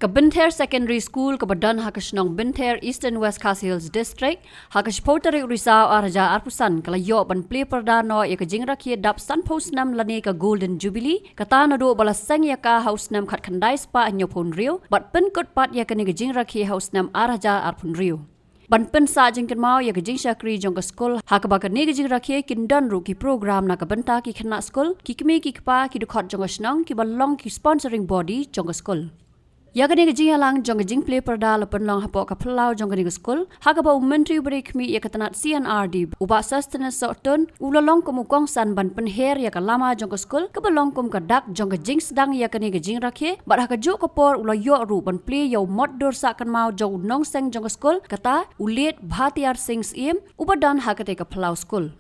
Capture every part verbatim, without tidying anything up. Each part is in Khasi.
Ka Bynthar Secondary School kaba don ha ka shnong Bynthar, Eastern West Khasi Hills District, ha ka shiphew tarik u Risaw ar hajar arphew san ka la ïoh ban plie pyrda noh ïa ka jingrakhe dap sanphew snem lane ka Golden Jubilee, kata naduh ba la seng ïa ka ha u snem khatkhyndai spah hynñiewphew hynriew, bad pynkut pat ïa kane ka jingrakhe ha u snem ar hajar arphew hynriew. Ban pynsah jingkynmaw ïa ka jingshakri jong ka skul, ha kaba kane ka jingrakhe kin don ruh ki program na ka bynta ki khynnah skul, ki kmie ki kpa, ki dkhot jong ka shnong, kiba long ki sponsoring body jong ka skul. Ïa kane ka jingïalang jong ka jingplie pyrda la pynlong hapoh ka phyllaw jong kane ka skul, ha kaba u Myntri uba dei khmih ïa ka tnat C and R D, u Bah Sosthenes Sohtun, u la long kum u kongsan ban pynher ïa ka lama jong ka skul, kaba long kum ka dak jong ka jingsdang ïa kane ka jingrakhe, bad ha kajuh ka por u la ïoh ruh ban plie ïa u mot dur sah kynmaw jong u nongseng jong ka skul, kata u Late Bhatiar Singh Syiem, uba don ha katei ka phyllaw skul.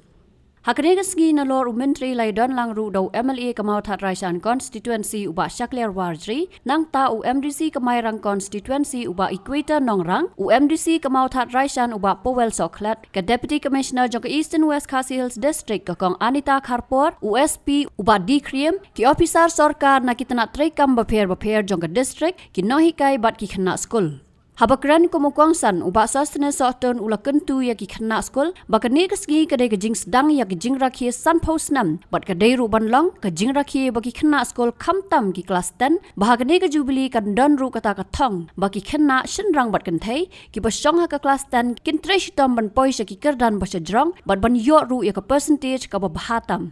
Ha kane ka sngi nalor u Myntri la ïadon lang ruh da u M L A ka Mawthadraishan Constituency u Bah Shakliar Warjri, nangta u M D C ka Mairang Constituency u Bah Equator Nongrang, u M D C ka Mawthadraishan u Bah Powell Sohkhlet, ka Deputy Commissioner jong ka Eastern West Khasi Hills District ka Kong Anita Kharpor, u S P u Bah D Khriem, ki ophisar sorkar na ki tnat treikam bapher bapher jong ka district, ki nonghikai bad ki khynnah skul. Haba kren kum u kongsan, u Bah Sosthenes Sohtun u la kyntu ïa ki khynnah skul ba kane ka sngi ka dei ka jingsdang ïa ka jingrakhe sanphew snem, bad ka dei ruh ban long ka jingrakhe ba ki khynnah skul khamtam ki klas ten, ba ha kane ka Jubilee kan don ruh kata ka thong ba ki khynnah shynrang bad kynthei kiba shong ha ka klas ten kin trei shitom ban poi sha ki kyrdan ba shajrong, bad ban ïoh ruh ïa ka percentage kaba bha tam.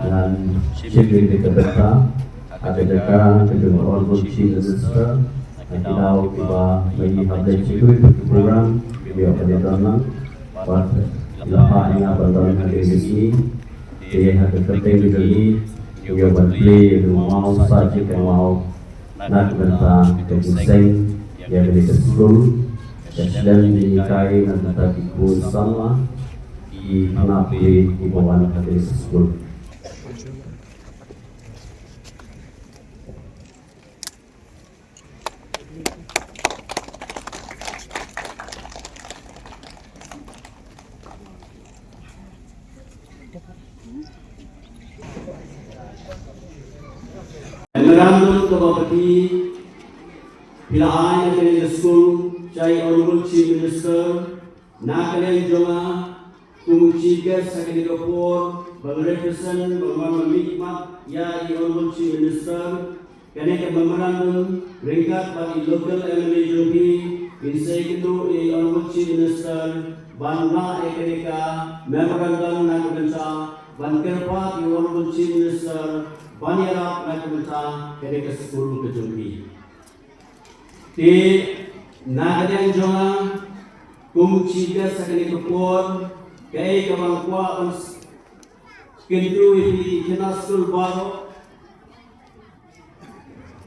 Ngan shim ïa ka bynta ha ka jaka ka jong u Honorable Chief Minister, ha ki daw kiba la ïoh ban leit sha kiwei pat ki program kiba ïoh ban ïadon lang, bad la phah ïa nga ban don ha kane ka sngi. Te ha ka kyrteng ka jong ngi, ngi ïoh ban plie ïa ka maw sa jingkynmaw na ka bynta ka jingseng ïa kane ka skul, ka shlem jinghikai na ka bynta ki khun samla, ki khynnah pule kiba wan ha kane ka skul. Memorandum kaba phi, phi la ai na kane ka skul, shai Honorable Chief Minister, na ka liang jong nga, kum u Chief Guest ha kane ka por, ban represent, ban wan ban mihkhmat ïa i Honorable Chief Minister, kane ka memorandum, ryngkat bad i local M L A jong phi, ngin sa ïakynduh ïa i Honorable Chief Minister ban lah ïa kane ka memorandum na ka bynta ban kyrpad ïa i Honorable Chief Minister ban ïarap na ka bynta kane ka skul ka jong phi. Te na ka liang jong nga, kum u Chief Guest ha kane ka por, kaei kaba nga kwah ban kyntu ïa phi ki khynnah skul baroh,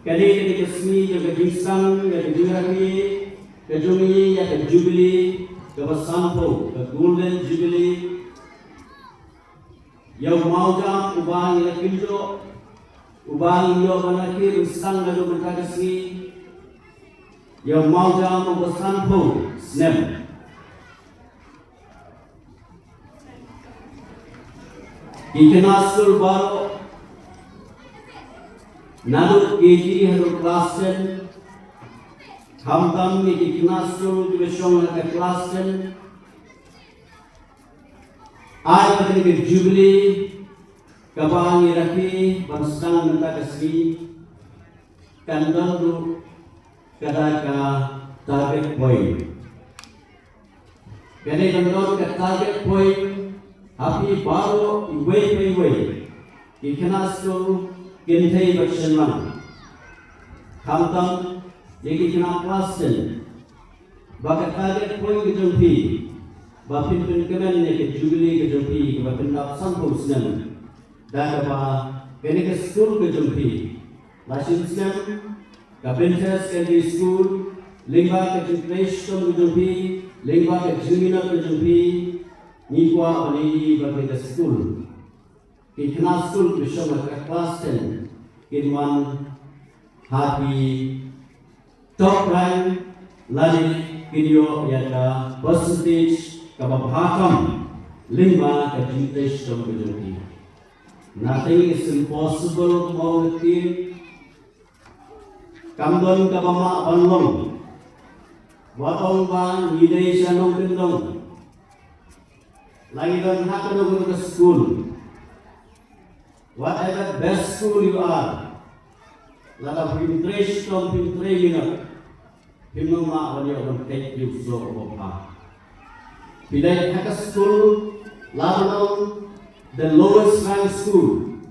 kane ka dei ka sngi jong ka jingsdang ïa ka jingrakhe ka jong ngi ïa ka Jubilee kaba sanphew, ka Golden Jubilee. Ïa u mawjam uba ngi la kynjoh, uba ngi ïoh ban rakhe ban sdang naduh mynta ka sngi. Ïa u mawjam uba sanphew snem. Ki khynnah skul baroh, naduh K G haduh klas ten, khamtam ïa ki khynnah skul kiba shong ha ka klas ten, ai ba kane ka Jubilee kaba ngi rakhe ban sdang mynta ka sngi kan don ruh kata ka target point. Kane kan don ka target point ha phi baroh iwei pa iwei, ki khynnah skul, kynthei bad shynrang. Khamtam ïa ki khynnah klas ten, ba ka target point ka jong phi ba phin pynkmen ïa ka Jubilee ka jong phi kaba pyndap sanphew snem. Da kaba kane ka skul ka jong phi la shim snem, ka Bynthar Secondary School, lyngba ka jingtrei shitom ka jong phi, lyngba ka jingminot ka jong phi, ngi kwah ban ïohi ba kane ka skul, ki khynnah skul kiba shong ha ka klas ten kin wan ha ki top rank lane kin ïoh ïa ka percentage kaba bha tam. Lyngba ka jingtrei shitom ka jong phi. Nothing is impossible, kumba ong ka ktien. Kam don kaba mah ban long. Wat ong ba ngi dei sha nongkyndong. La ngi don ha kano kano ka skul. Whatever best school you are, lada phim trei shitom, phim trei minot, phim nang mah ban ïoh ban peit ïa u soh uba bha. Phi leit ha ka skul, lada long the lowest rank school,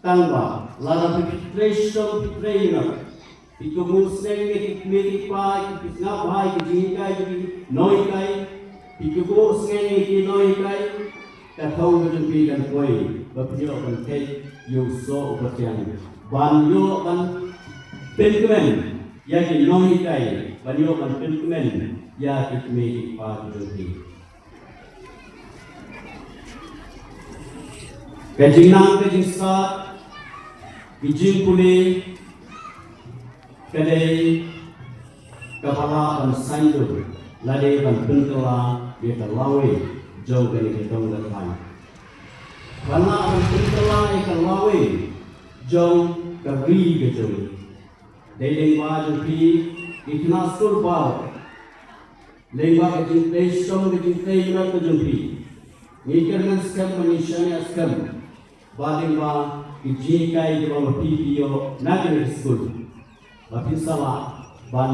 tang ba lada phi trei shitom, phi trei minot, phi kohnguh sneng ïa ki kmie ki kpa, phi sngap bha ïa ki jinghikai jong ki nonghikai, phi kohnguh sneng ïa ki nonghikai, ka thong ka jong phi kan poi ba phin ïoh ban peit ïa u soh uba thiang, ban ïoh ban pynkmen ïa ki nonghikai, ban ïoh ban pynkmen ïa ki kmie ki kpa ki jong phi. Ka jingnang ka jingstad, ki jingpule, ka dei kaba lah ban saiñdur lane ban pynkylla ïa ka lawei jong kane ka dong ka thaiñ. Ban lah ban pynkylla ïa ka lawei jong ka ri ka jong ngi. Dei lyngba jong phi ki khynnah skul baroh. Lyngba ka jingtrei shitom, ka jingtrei minot ka jong phi. Ngi kyrmen skhem, ngi shaniah skhem ba lyngba ki jinghikai kiba ma phi phi ïoh na kane ka skul, ba phin sa lah ban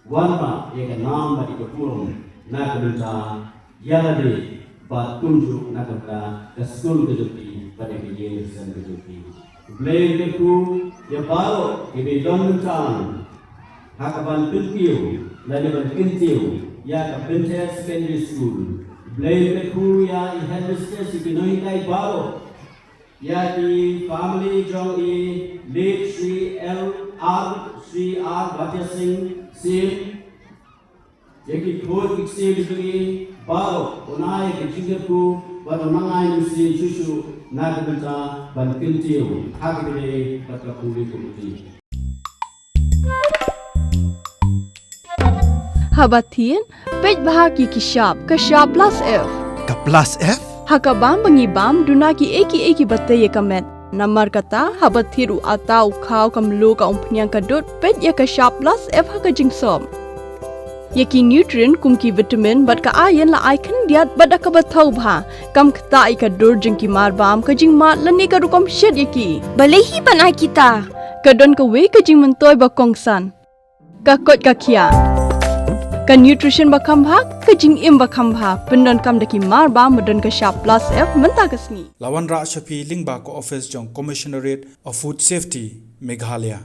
wan mad ïa ka nam bad ïa ka burom na ka bynta ïa lade bad kumjuh na ka bynta ka skul ka jong phi bad ïa ka ïing ka sem ka jong phi. U Blei un kyrkhu ïa baroh kiba don bynta lang ha ka ban pynkiew lane ban kyntiew ïa ka Bynta Secondary School. U Blei un kyrkhu ïa i headmistress, ïa ki nonghikai baroh, ïa ki family jong i late Shri L R, Shri R Batya Singh Syiem, ïa ki khun ki ksiew ki jong i baroh, un ai ïa ka jingkyrkhu bad un nang ai mynsiem shuh shuh na ka bynta ban kyntiew ha kane ka pule kumne. Haba thied, peit bha ki ki shap, ka shap plus F. Ka plus F? Ha ka bam ba ngi bam, duna kiei kiei kiba tei ïa ka met. Namar kata, haba thied u atta, u khaw, ka mluh, ka umphniang, ka dud, peit ïa ka shap plus F ha ka jingsop. Ïa ki nutrient kum ki vitamin bad ka iron la ai khyndiat bad da kaba thaw bha. Kam ktah ïa ka dur jong ki marbam, ka jingmad lane ka rukom shet ïa ki. Balei hi ban ai kita? Ka don kawei ka jingmyntoi ba kongsan. Ka koit ka khiah. Ka nutrition ba kham bha, ka jingim ba kham bha. Pyndonkam da ki marbam ba don ka shap plus F mynta ka sngi. La wanrah sha phi lyngba ka office jong Commissionerate of Food Safety, Meghalaya.